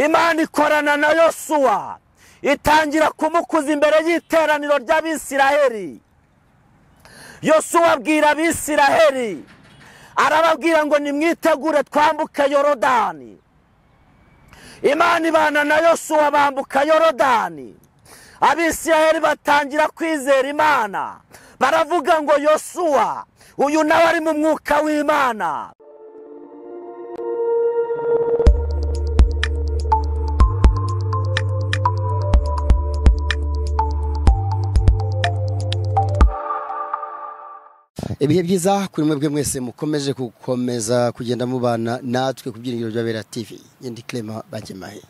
Imana ikorana na Yosuwa, itangira kumukuza imbere y'iteraniro ry'Abisiraheli. Yosuwa abwira Abisiraheli, arababwira ngo nimwitegure twambuke Yorodani. Imana ibana na Yosuwa bambuka Yorodani. Abisiraheli batangira kwizera Imana, baravuga ngo Yosuwa uyu nawe ari mu mwuka w'Imana. Ibihe byiza kuri mwebwe mwese mukomeje gukomeza kugenda mubana natwe ku Byiringiro by'Abera TV. Ndi Clement Bagemahe.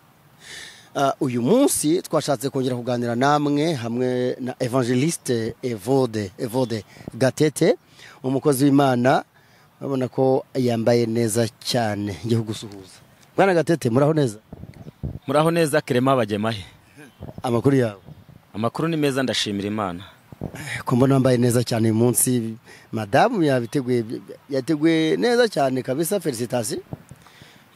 Uyu munsi twashatse kongera kuganira namwe hamwe na Evangeliste Evode Gatete, umukozi w'Imana. Urabona ko yambaye neza cyane, ngiye kugusuhuza. Bwana Gatete, muraho neza? Muraho neza Clement Bagemahe. Amakuru yawe? Amakuru ni meza, ndashimira Imana. Ko mbona wambaye neza cyane uyu munsi, madamu yabiteguye, yateguye neza cyane kabisa, felicitation.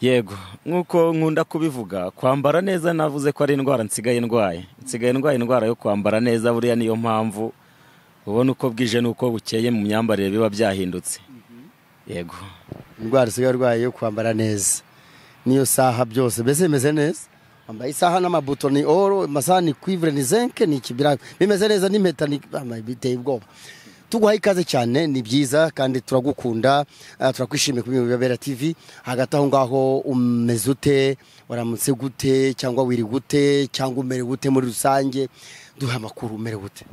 Yego, nkuko nkunda kubivuga, kwambara neza navuze ko ari indwara nsigaye ndwaye. Nsigaye ndwaye indwara yo kwambara neza, buriya niyo mpamvu ubona uko bwije nuko bukeye mu myambarire biba byahindutse. Yego, indwara isigaye ndwaye yo kwambara neza niyo saha byose mbese bimeze neza. Wambaye isaha n'amabuto ni oro, amasaha ni cuivre ni zinc ni kibira, bimeze neza n'impeta ni biteye ubwoba. Tuguhaye ikaze cyane, ni byiza kandi turagukunda, turakwishimiye ku Byiringiro by'Abera TV. Hagati aho ngaho umeze ute, waramutse gute cyangwa wiri gute cyangwa umere gute muri rusange? Duha amakuru, umere gute?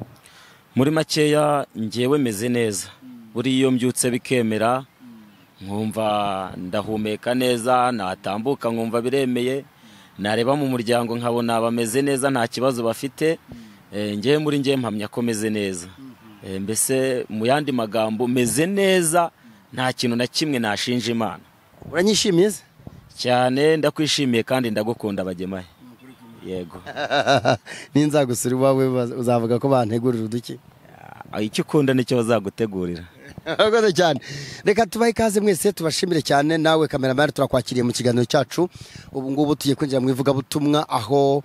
Muri makeya ngewe meze neza. Buri iyo mbyutse bikemera, nkumva ndahumeka neza, natambuka nkumva biremeye, nareba mu muryango nkabona bameze neza nta kibazo bafite. Ngewe muri ngewe mpamya ko meze neza. Mbese mu yandi magambo meze neza, nta kintu na kimwe nashinja Imana. Uranyishimiye cyane? Ndakwishimiye kandi ndagukunda Bagemahe. Yego. Ninzagusura iwawe uzavuga ko bantegurira uduki? Icyo ukunda nicyo bazagutegurira. Urakoze cyane. Reka tubahe ikaze mwese, tubashimire cyane. Nawe cameraman turakwakiriye mu kiganiro cyacu. Ubu ngubu tugiye kwinjira mu ivugabutumwa aho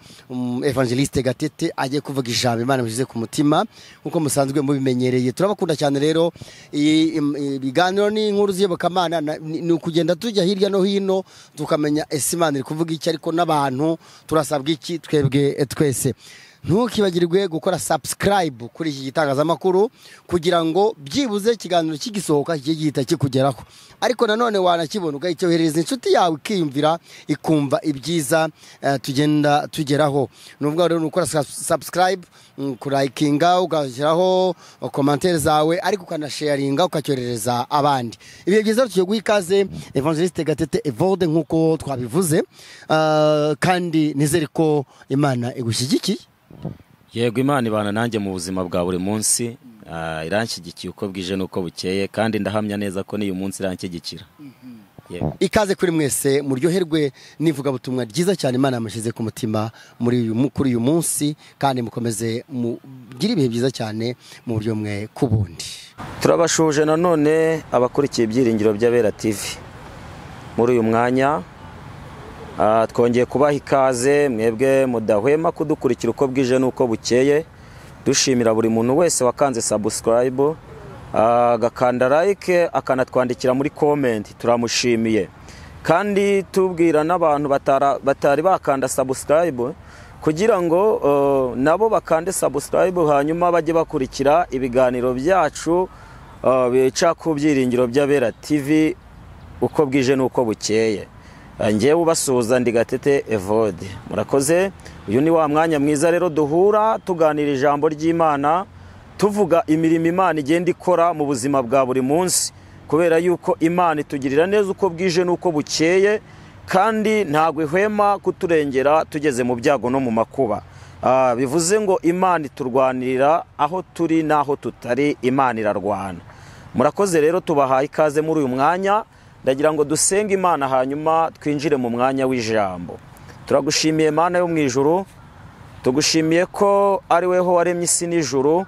Evangeliste Gatete agiye kuvuga ijambo Imana imushyize ku mutima nkuko musanzwe mubimenyereye. Turabakunda cyane rero. Ibiganiro ni inkuru z'iyobokamana, ni ukugenda tujya hirya no hino tukamenya ese Imana iri kuvuga iki, ariko n'abantu turasabwa iki twebwe twese. Ntukibagirwe gukora subscribe kuri iki gitangazamakuru kugira ngo byibuze ikiganiro kigisohoka kijye gihita kikugeraho. Ariko nanone wanakibona ugahita inshuti yawe ikiyumvira, ikumva ibyiza tugenda tugeraho. Nubwo rero ukora subscribe, kurayikinga, ugashyiraho commentaire zawe, ariko ukanasharinga ukacyoherereza abandi. Ibihe byiza, tugiye guha ikaze Evangeliste Gatete Evode nkuko twabivuze, kandi nizere ko Imana igushyigikiye. Yego, Imana ibana nanjye mu buzima bwa buri munsi, iranshyigikiye uko bwije nuko bukeye, kandi ndahamya neza ko n'uyu munsi iranshyigikira. Yego. Ikaze kuri mwese, muryoherwe n'ivugabutumwa ryiza cyane Imana yamushyize ku mutima kuri uyu munsi, kandi mukomeze mugire ibihe byiza cyane mu buryo mwe ku bundi. Turabashuje nanone abakurikiye Ibyiringiro by'Abera TV. Muri uyu mwanya twongeye kubaha ikaze mwebwe mudahwema kudukurikira uko bwije nuko bukeye. Dushimira buri muntu wese wakanze subscribe, agakanda like, akanatwandikira muri comment, turamushimiye. Kandi tubwira n'abantu batari bakanda subscribe kugira ngo nabo bakande subscribe, hanyuma bajye bakurikira ibiganiro byacu bica ku Byiringiro by'Abera TV uko bwije nuko bukeye. Ngewe ubasuhuza ndi Gatete Evode. Murakoze. Uyu ni wa mwanya mwiza rero duhura tuganira ijambo ry'Imana, tuvuga imirimo Imana igenda ikora mu buzima bwa buri munsi, kubera yuko Imana itugirira neza uko bwije nuko bukeye, kandi ntabwo ihwema kuturengera tugeze mu byago no mu makuba. Bivuze ngo Imana iturwanirira aho turi n'aho tutari, Imana irarwana. Murakoze rero, tubahaye ikaze muri uyu mwanya. Ndagira ngo dusenge Imana hanyuma twinjire mu mwanya w'ijambo. Turagushimiye Mana yo mu ijuru, tugushimiye ko ari weho waremye isi n'ijuru,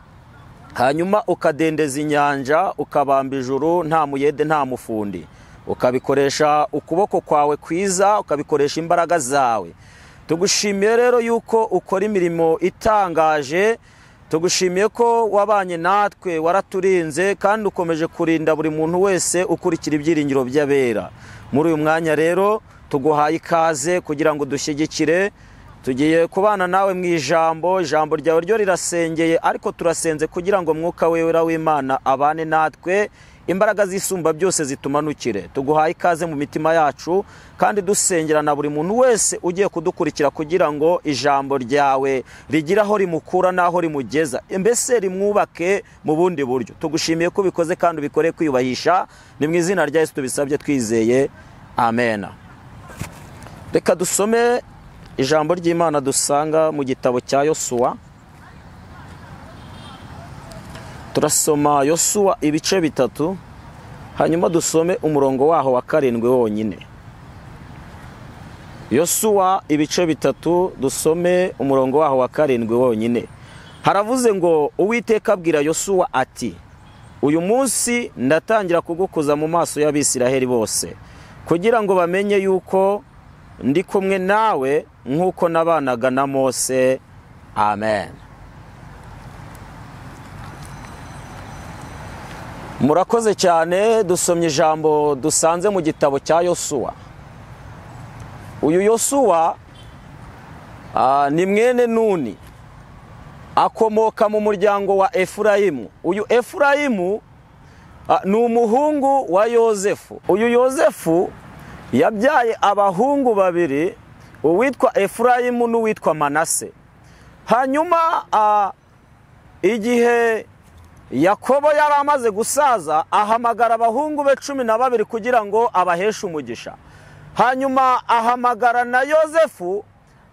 hanyuma ukadendeza inyanja, ukabamba ijuru nta muyede nta mufundi. ukabikoresha ukuboko kwawe kwiza, ukabikoresha imbaraga zawe. Tugushimiye rero yuko ukora imirimo itangaje, tugushimiye ko wabanye natwe, waraturinze kandi ukomeje kurinda buri muntu wese ukurikira ibyiringiro by'abera. Muri uyu mwanya rero tuguhaye ikaze kugira ngo dushyigikire. Tugiye kubana nawe mu ijambo, ijambo ryawe ryo rirasengeye, ariko turasenze kugira ngo Mwuka wera w'Imana abane natwe, imbaraga zisumba byose zitumanukire. Tuguhaye ikaze mu mitima yacu kandi dusengera na buri muntu wese ugiye kudukurikira kugira ngo ijambo ryawe rigire aho rimukura n'aho rimugeza, mbese rimwubake mu bundi buryo. Tugushimiye ko ubikoze kandi ubikore kwiyubahisha, ni mu izina rya Yesu tubisabye twizeye, amen. Reka dusome ijambo ry'Imana dusanga mu gitabo cya Yosuwa. Turasoma Yosuwa ibice 3, hanyuma dusome umurongo waho wa 7 wonyine. Yosuwa ibice 3, dusome umurongo waho wa 7 wonyine. Haravuze ngo Uwiteka abwira Yosuwa ati: uyu munsi ndatangira kugukuza mu maso y'Abisiraheli bose, kugira ngo bamenye yuko ndi kumwe nawe nk'uko nabanaga na Mose. Amen. Murakoze cyane. Dusomye ijambo dusanze mu gitabo cya Yosuwa. Uyu Yosuwa ni mwene Nuni, akomoka mu muryango wa Efurayimu. Uyu Efurayimu ni umuhungu wa Yozefu. Uyu Yozefu yabyaye abahungu babiri, uwitwa Efurayimu n'uwitwa Manase. Hanyuma igihe Yakobo yari amaze gusaza, ahamagara abahungu be 12 kugira ngo abaheshe umugisha. Hanyuma ahamagara na Yozefu,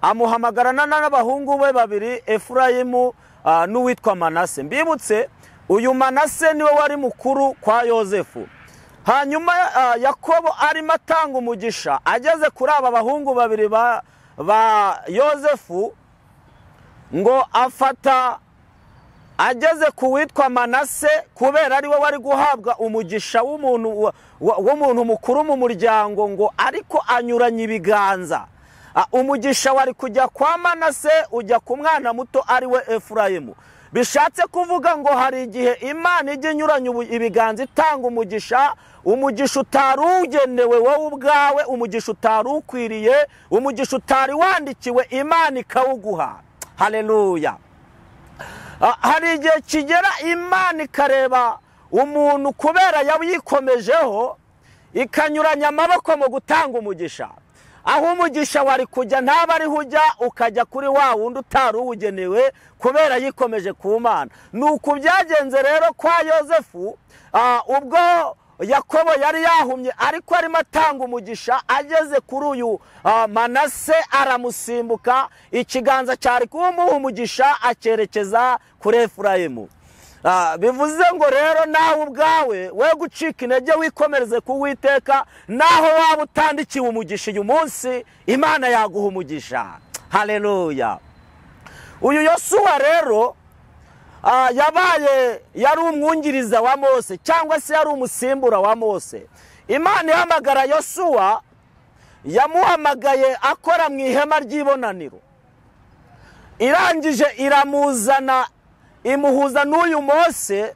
amuhamagarana n'abahungu be babiri, Efurayimu n'uwitwa Manase. Mbibutse, uyu Manase niwe wari mukuru kwa Yozefu. Hanyuma Yakobo arimo atanga umugisha, ageze kuri aba bahungu babiri ba Yozefu, ngo afata ageze ku witwa Manase, kubera ari we wari guhabwa umugisha w'umuntu mukuru mu muryango, ngo ariko anyuranye ibiganza. Umugisha wari kujya kwa Manase ujya ku mwana muto ari we Efurayimu. Bishatse kuvuga ngo hari igihe Imana ijya inyuranya ibiganza itanga umugisha, umugisha utari ugenewe wowe ubwawe, umugisha utari ukwiriye, umugisha utari wandikiwe, Imana ikawuguha. Haleluya. Hari igihe kigera Imana ikareba umuntu kubera yayikomejeho, ikanyuranya amaboko mu gutanga umugisha. Aho umugisha wari kujya ntaba ariho ujya, ukajya kuri wa wundi utari uwugenewe kubera yikomeje ku Mana. Nuko byagenze rero kwa Yozefu, ubwo Yakobo yari yahumye ariko arimo atanga umugisha, ageze kuri uyu Manase aramusimbuka, ikiganza cyari kumuha umugisha akerekeza kuri Efurayimu. Bivuze ngo rero nawe ubwawe we gucika intege, wikomereze ku Uwiteka, naho waba utandikiwe umugisha uyu munsi, Imana yaguha umugisha. Haleluya. Uyu Yosuwa rero yabaye yari umwungiriza wa Mose, cyangwa se yari umusimbura wa Mose. Imana ihamagara Yosuwa, yamuhamagaye akora mu ihema ry'ibonaniro. Irangije iramuzana, imuhuza n'uyu Mose.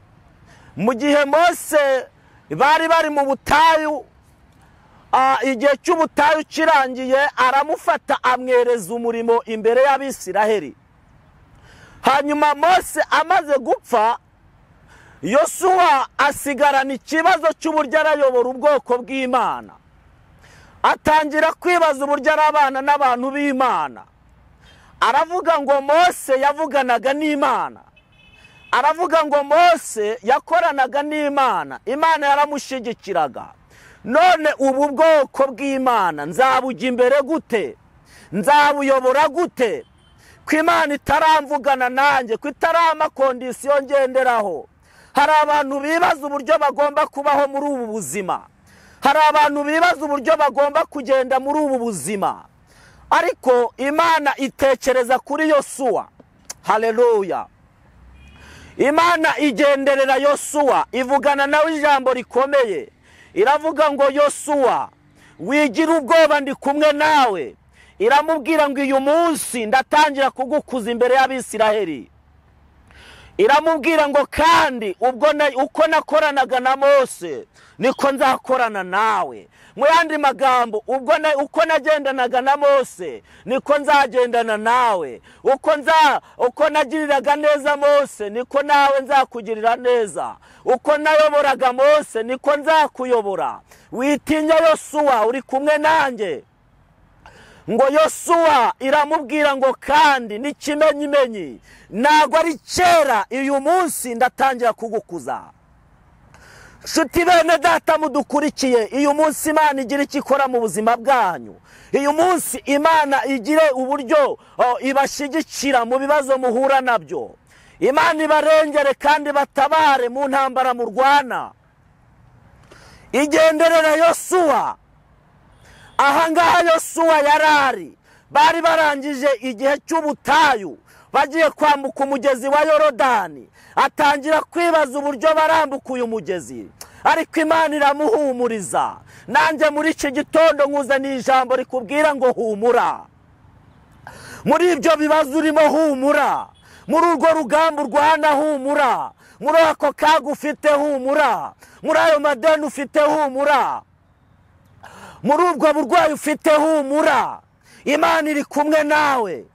Mu gihe Mose bari mu butayu, igihe cy'ubutayu kirangiye, aramufata amwereza umurimo imbere y'Abisiraheli. Hanyuma Mose amaze gupfa, Yosuwa asigarana ikibazo cy'uburyo arayobora ubwoko bw'Imana. Atangira kwibaza uburyo arabana n'abantu b'Imana. Aravuga ngo Mose yavuganaga n'Imana, aravuga ngo Mose yakoranaga n'Imana, Imana yaramushyigikiraga. None ubu bwoko bw'Imana nzabujya imbere gute? Nzabuyobora gute? Ko Imana itaramvugana nanjye, ko itarama kondisiyo ngenderaho. Hari abantu bibaza uburyo bagomba kubaho muri ubu buzima, hari abantu bibaza uburyo bagomba kugenda muri ubu buzima, ariko Imana itekereza kuri Yosuwa. Haleluya. Imana igenderera Yosuwa, ivugana nawe ijambo rikomeye, Iravuga ngo Yosuwa wigira ubwoba ndi kumwe nawe. Iramubwira ngo uyu munsi ndatangira kugukuza imbere y'Abisiraheli. Iramubwira ngo kandi ubwo uko nakoranaga na Mose niko nzakorana nawe. Mu yandi magambo, ubwo uko nagendanaga na Mose niko nzagendana nawe. Uko nagiriraga neza Mose niko nawe nzakugirira neza. Uko nayoboraga Mose niko nzakuyobora. Witinya Yosuwa, uri kumwe nanjye. Ngo Yosuwa iramubwira ngo kandi n'ikimenyimenyi ntabwo ari kera, uyu munsi ndatangira kugukuza. Nshuti bene data mudukurikiye, uyu munsi Imana igira icyo ikora mu buzima bwanyu. Uyu munsi Imana igire uburyo ibashyigikira mu bibazo muhura nabyo. Imana ibarengere kandi batabare mu ntambara murwana. Igenderera Yosuwa. Ahangaha Yosuwa yarari, bari barangije igihe cy'ubutayu, bagiye kwambuka umugezi wa Yorodani. Atangira kwibaza uburyo barambuka uyu mugezi, ariko Imana iramuhumuriza. Nanjye muri iki gitondo nkuzaniye ijambo rikubwira ngo humura. Muri ibyo bibazo urimo humura, muri urwo rugamba urwana humura, muri ako kaga ufite humura, muri ayo madeni ufite humura, muri ubwo burwayi ufite humura. Imana iri kumwe nawe.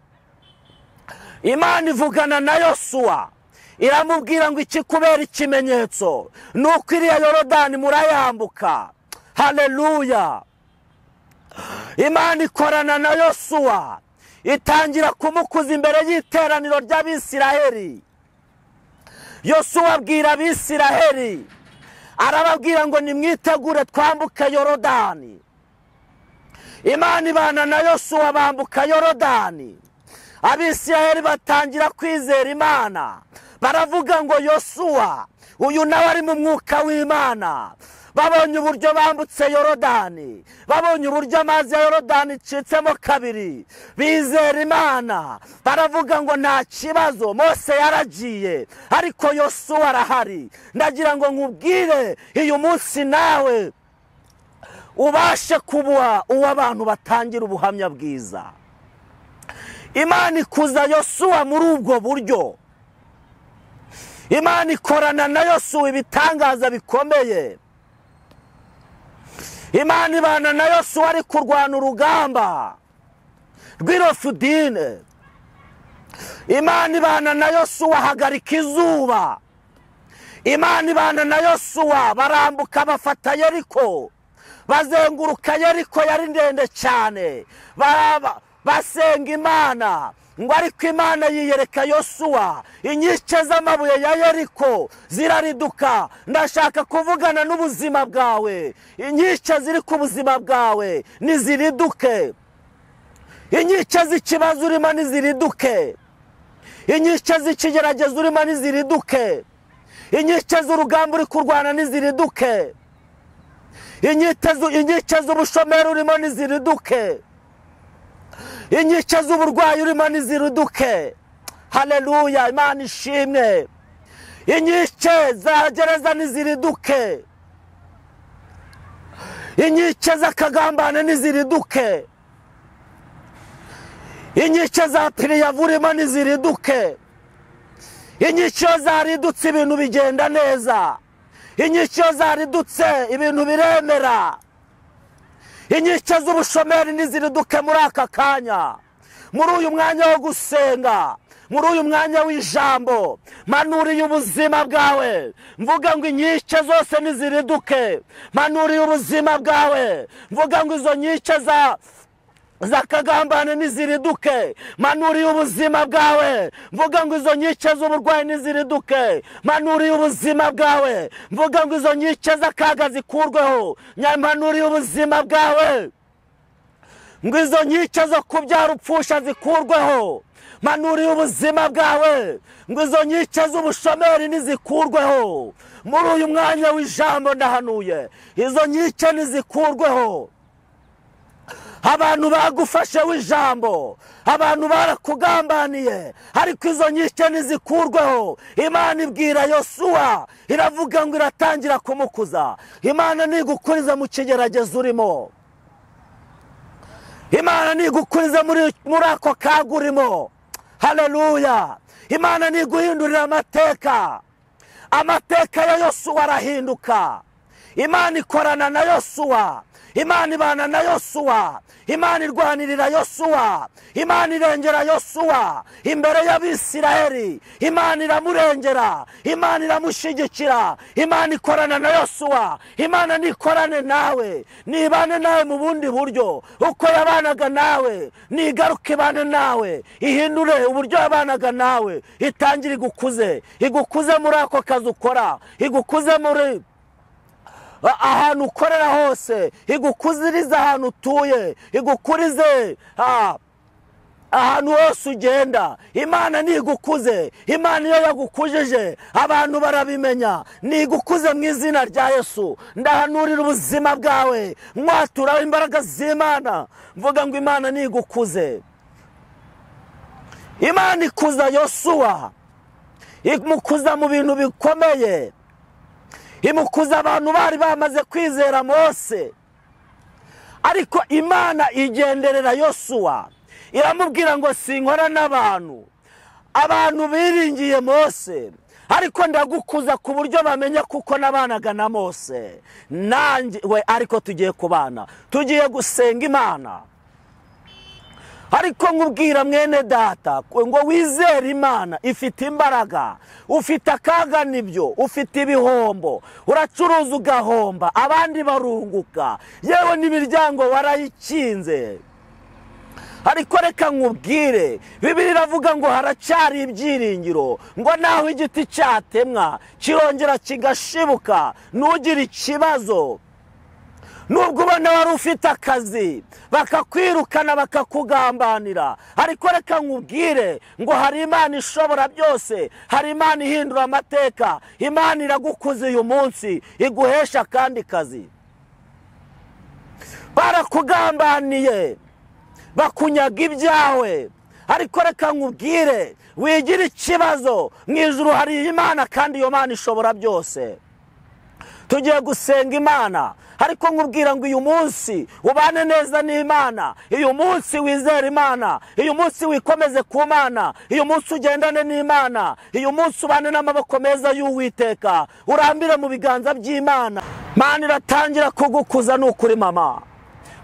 Imana ivugana na Yosuwa, iramubwira ngo ikikubera ikimenyetso nuko iriya Yorodani murayambuka. Haleluya. Imana ikorana na Yosuwa, itangira kumukuza imbere y'iteraniro ry'Abisiraheli. Yosuwa abwira Abisiraheli, arababwira ngo nimwitegure twambuke Yorodani. Imana ibana na Yosuwa bambuka Yorodani. Abisiraheli batangira kwizera Imana, baravuga ngo Yosuwa uyu nawe ari mu mwuka w'Imana. Babonye uburyo bambutse Yorodani, babonye uburyo amazi ya Yorodani icitsemo kabiri, bizera Imana. Baravuga ngo nta kibazo, Mose yaragiye ariko Yosuwa arahari. Ndagira ngo nkubwire uyu munsi nawe ubashe kuba uw'abantu batangira ubuhamya bwiza. Imana ikuza Yosuwa muri ubwo buryo. Imana ikorana na Yosuwa ibitangaza bikomeye. Imana ibana na Yosuwa ari kurwana urugamba rw'Irofudine. Imana ibana na Yosuwa hagarika izuba. Imana ibana na Yosuwa barambuka bafata Yeriko, bazenguruka Yeriko yari ndende cyane, basenga Imana. Ngo ariko Imana yiyereka Yosuwa, inkike z'amabuye ya Yeriko zirariduka. Ndashaka kuvugana n'ubuzima bwawe, inkike ziri ku buzima bwawe niziriduke, inkike z'ikibazo urimo niziriduke, inkike z'ikigeragezo urimo niziriduke, inkike z'urugamba uri kurwana niziriduke, inkike z'ubushomeri urimo niziriduke, inkike z'uburwayi urimo niziriduke. Haleluya, Imana ishimwe. Inkike za gereza niziriduke, inkike z'akagambane niziriduke, inkike za piriyavu urimo niziriduke. Inkike iyo zaridutse ibintu bigenda neza, inkike iyo zaridutse ibintu biremera. Inkike z'ubushomeri niziriduke muri aka kanya, muri uyu mwanya wo gusenga, muri uyu mwanya w'ijambo. Manuriye ubuzima bwawe, mvuga ngo inkike zose niziriduke. Manuriye ubuzima bwawe, mvuga ngo izo nkike z'akagambane niziriduke. Manuriye ubuzima bwawe, mvuga ngo izo nkike z'uburwayi niziriduke. Manuriye ubuzima bwawe, mvuga ngo izo nkike z'akaga zikurweho. Manuriye ubuzima bwawe, ngo izo nkike zo kubyara upfusha zikurweho. Manuriye ubuzima bwawe, ngo izo nkike z'ubushomeri nizikurweho. Muri uyu mwanya w'ijambo ndahanuye, izo nkike nizikurweho. Abantu bagufashe w'ijambo, abantu barakugambaniye, ariko izo nkike ntizikurweho. Imana ibwira Yosuwa, iravuga ngo iratangira kumukuza. Imana nigukuriza mu kigeragezo urimo, Imana nigukuriza muri ako kaga urimo. Haleluya! Imana niguhindurira amateka. Amateka ya Yosuwa arahinduka. Imana ikorana na Yosuwa, Imana ibana na Yosuwa, Imana irwanirira Yosuwa, Imana irengera Yosuwa imbere y'Abisiraheli. Imana iramurengera, Imana iramushyigikira, Imana ikorana na Yosuwa. Imana nikorane nawe, nibane nawe mu bundi buryo uko yabanaga nawe, nigaruke ibane nawe, ihindure uburyo yabanaga nawe, itangire igukuze, igukuze muri ako kazi ukora, igukuze muri ahantu ukorera hose, igukuziriza ahantu utuye, igukurize ahantu hose ugenda. Imana nigukuze. Imana iyo yagukujije abantu barabimenya. Nigukuze mu izina rya Yesu. Ndahanurira ubuzima bwawe, mwatura imbaraga z'Imana, mvuga ngo Imana nigukuze. Imana ikuza Yosuwa, imukuza mu bintu bikomeye, imukuza abantu bari bamaze kwizera Mose. Ariko Imana igenderera Yosuwa, iramubwira ngo sinkora n'abantu, abantu biringiye Mose, ariko ndagukuza ku buryo bamenya kuko nabanaga na Mose nanjye we. Ariko tugiye kubana, tugiye gusenga Imana. Ariko nkubwira mwene data ngo wizere Imana ifite imbaraga. Ufite akaga nibyo, ufite ibihombo, uracuruza ugahomba, abandi barunguka, yewe n'imiryango warayikinze. Ariko reka nkubwire, Bibiliya iravuga ngo haracyari ibyiringiro, ngo naho igiti cyatemwa kirongera kigashibuka, ntugire ikibazo. Nubwo ubona wari ufite akazi bakakwirukana bakakugambanira, ariko reka nkubwire ngo hari Imana ishobora byose, hari Imana ihindura amateka. Imana iragukuza uyu munsi, iguhesha akandi kazi. Barakugambaniye bakunyaga ibyawe, ariko reka nkubwire wigira ikibazo, mu ijuru hari Imana kandi iyo Mana ishobora byose. Tugiye gusenga Imana, ariko nkubwira ngo uyu munsi ubane neza n'Imana, uyu munsi wizere Imana, uyu munsi wikomeze ku Mana, uyu munsi ugendane n'Imana, uyu munsi ubane n'amaboko meza y'Uwiteka, urambire mu biganza by'Imana. Mana iratangira kugukuza nukuri mama.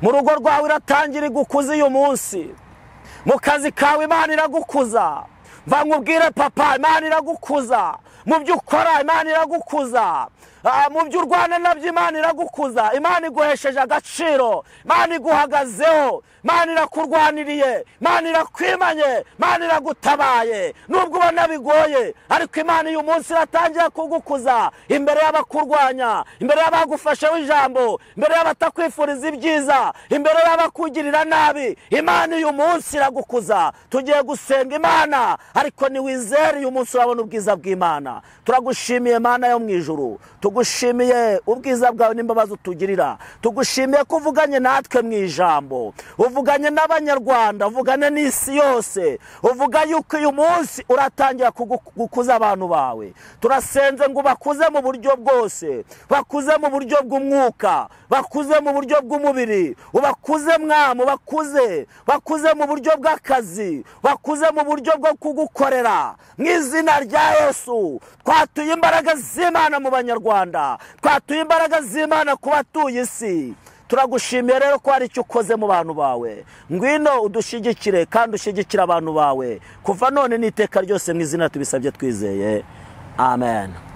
Mu rugo rwawe iratangira igukuza uyu munsi, mu kazi kawe Imana iragukuza. Mva nkubwire papa, Imana iragukuza mu byo ukora, Imana iragukuza mu byo urwana nabyo, Imana iragukuza. Imana iguhesheje agaciro, Imana iguhagazeho, Imana irakurwaniriye, Imana irakwimanye, Imana iragutabaye. Nubwo ubona bigoye, ariko Imana uyu munsi iratangira kugukuza imbere y'abakurwanya, imbere y'abagufasheho ijambo, imbere y'abatakwifuriza ibyiza, imbere y'abakugirira nabi. Imana uyu munsi iragukuza. Tugiye gusenga Imana, ariko niwizere uyu munsi urabona ubwiza bw'Imana. Turagushimiye Mana yo mu ijuru, tugushimiye ubwiza bwawe n'imbabazi utugirira, tugushimiye ko uvuganye natwe mu ijambo, uvuganye n'Abanyarwanda, uvugane n'isi yose, uvuga yuko uyu munsi uratangira gukuza abantu bawe. Turasenze ngo bakuze mu buryo bwose, bakuze mu buryo bw'umwuka, bakuze mu buryo bw'umubiri, ubakuze Mwami, bakuze, bakuze mu buryo bw'akazi, bakuze mu buryo bwo kugukorera. Mu izina rya Yesu twatuye imbaraga z'Imana mu Banyarwanda, twatuye imbaraga z'Imana ku batuye isi. Turagushimiye rero ko hari icyo ukoze mu bantu bawe. Ngwino udushyigikire kandi ushyigikire abantu bawe kuva none n'iteka ryose, mu izina tubisabye twizeye, amen.